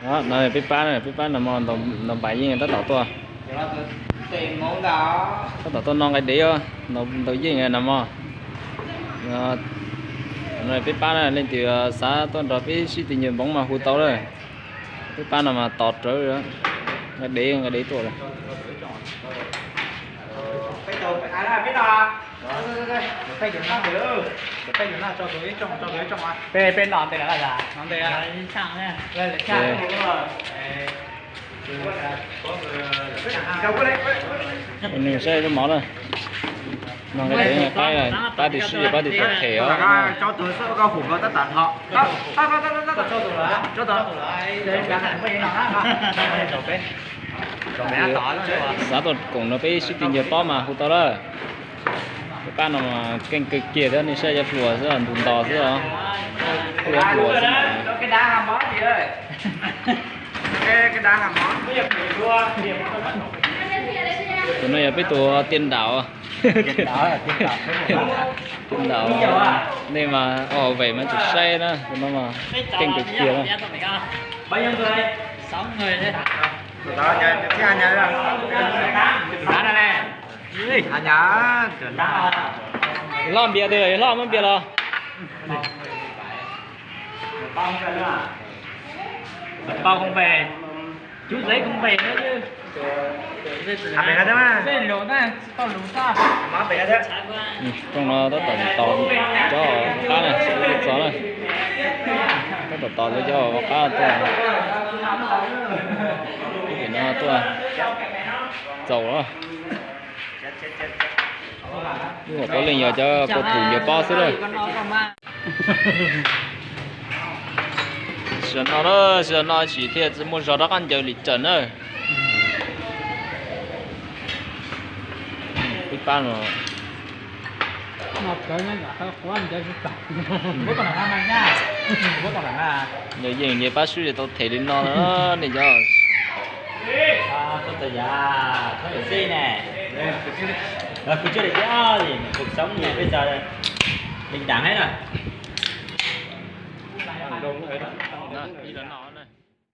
No peb pab, peb pab no mog, ntaus npaim yeej tab tom tuaj. Tab tom tuaj no nqaij dev, ntaus yeej no mog. No peb pab na, leej twg xav tuaj nrog peb sib tw ncaws npoov mas hu tau lawm. Peb pab no mas tos rawv, nqaij dev nqaij dev tuaj lawm. Nws saib lub mov na. No nqaij dev, pab, pab tus sib, pab tus tau them os. Xav tuaj koom nrog peb sib tw ncaws pob mas hu tau lawm. Peb pab no mas keej kawg kiag thiab, nej saib cov hluas xwb, ntus ntos xwb os. Kuj yuav hluas xwb. Tus no yog peb tus tiaj nraum. Tiaj nraum, nej mas ua hauv vem mas tsis saib na, tus no mas keej kawg kiag na. Hlob npias twg, hlob muab npias los. Pab không về, chú giấy không về nữa chứ. Rooj no tab tom tos cov qab na, txog na. Tab tom tos cov qab tuaj. Tim no tuaj txaus. Lub hauv paus leej yog cov kaus thum ncaws pob xwb lawm. Sawv daws no, sawv daws no tsis thiaj tsis muaj zog rov qab ncaws li raws na. Peb pab no. Ncaws yeej ncaws pab swb tau them li no na, nej cov. Ib zaug no.